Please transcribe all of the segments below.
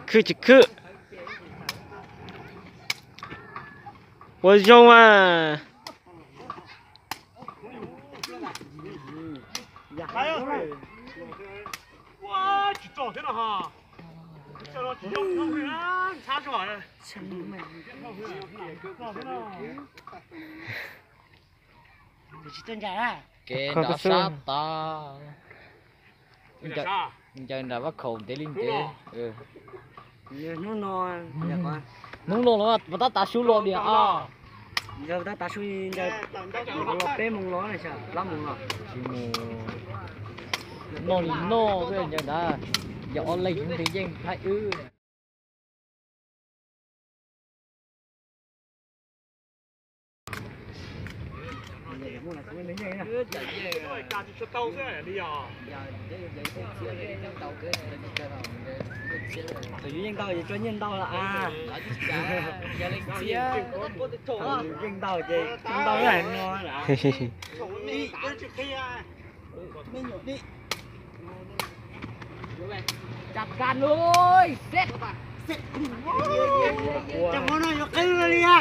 Khwb tsis khwb. Ua zoo mas. Kev nrov sab tod. Ncaws nram vaj khaum ntev li ntev. Hnub no, hnub no los puas tab tav su los diam os. Yog tab tav su, ncaws los peb moos los, plaub moos los. Tsis mus noj li noj, ncaws nrad, yog ob leeg ntws yeej thaij wb. Thaum yus yeej ntau yus tso nyiaj ntau lawm a. Thaum yus yeej ntau ces tso ntau lawm no. Cov no yuav qeeb li a.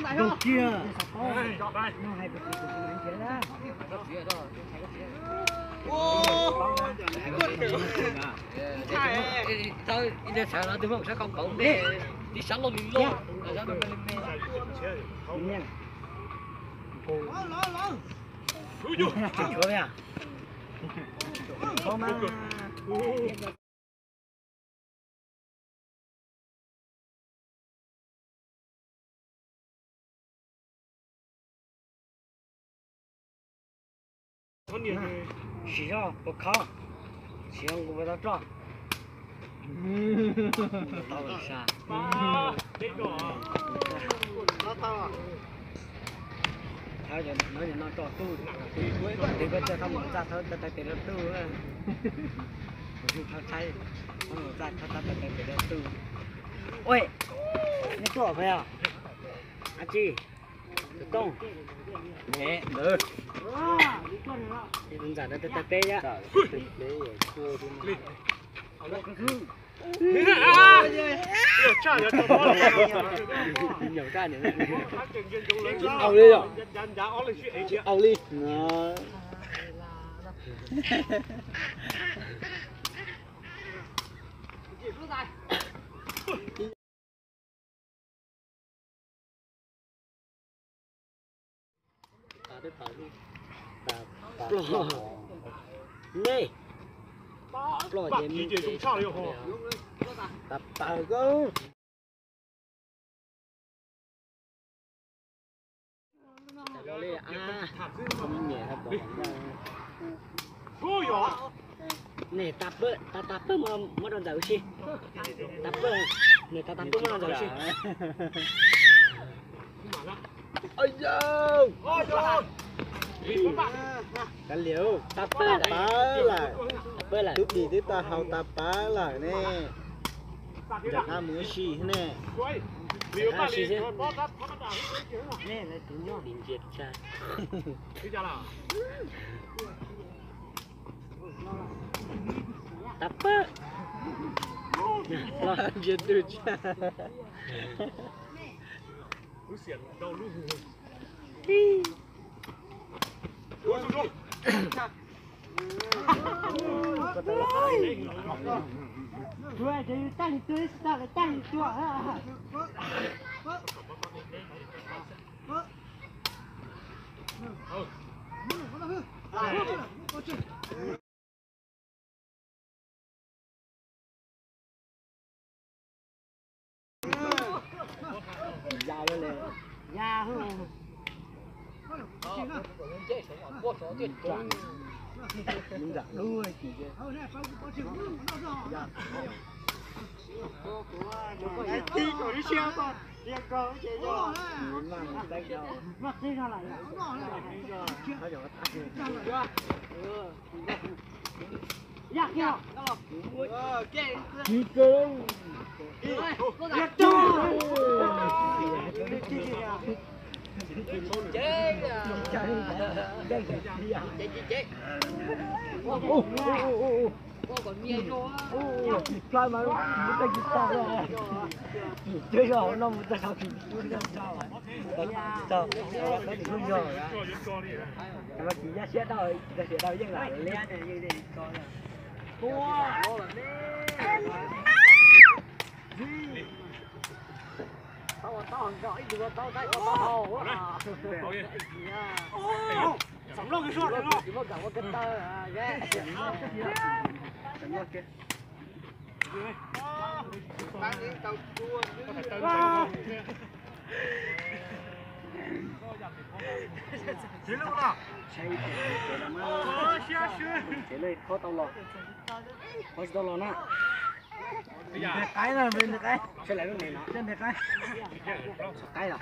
Nkaug kiag. Siv zog puas khov, siv zog nqus puas tau roj. Tau sa. Thawb cov no roj tub, tes koj txawj thawb mus txaj thawb taw tes rau tub. Kuv tsum thawb tshaib, thawb mus txaj thawb taw tes rau tub. Ua, nej tuaj peb os? Ab tsi, tus tooj, ntawd, tus ntxawm ntawd taw taw peb yam. Au li, au li. Ploj, nej, ploj ces, tas pawg koj. Nej tas pawg, tas tas pawg muab rau ntxawm ua si. Tas pawg, nej tas tas pawg muab rau ntxawm ua si. Kav liam, tas pawg lawm, tas pawg lawm, tub dim twb tau haus tas pawg lawm ne. Ntxawm qab mus ib si ne. Ntxawm qab ib si xwb. Tas pawg. Ntsia twj tsa. Khob tau los, khob tsis tau los na. Ntes qaib na, ntes qaib. Ntes qaib. Qaib los,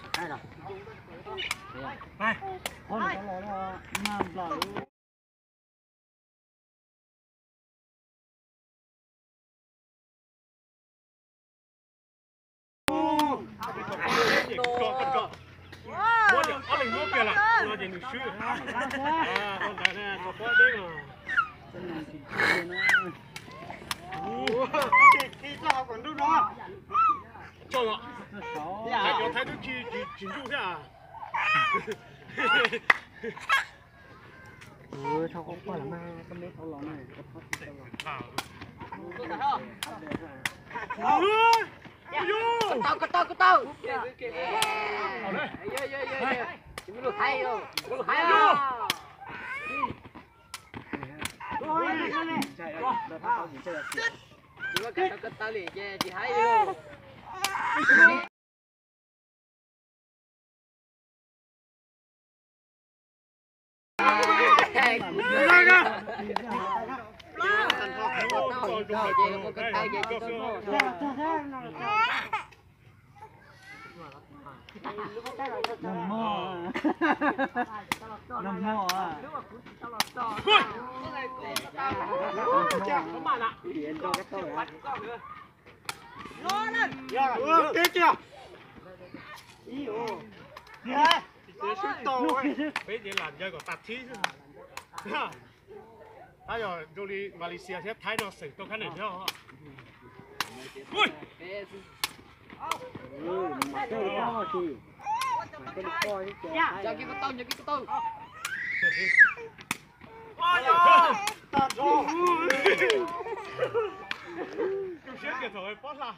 qaib los. Khob tsis tau los na, nag nplam. Muab ob leeg muab kiag lawm no ces nws swb. Ua ntawd na, tus pob deb no. Coj los, Thaib cov Thaib twb tsis ntuj thiab. Peb ces lam ncaw kom tas thib xwb. Tab yog zoo li Malaysia thiab Thaib no xeem tau khab neem thiab. Zoo siab kiag thaum pob hla.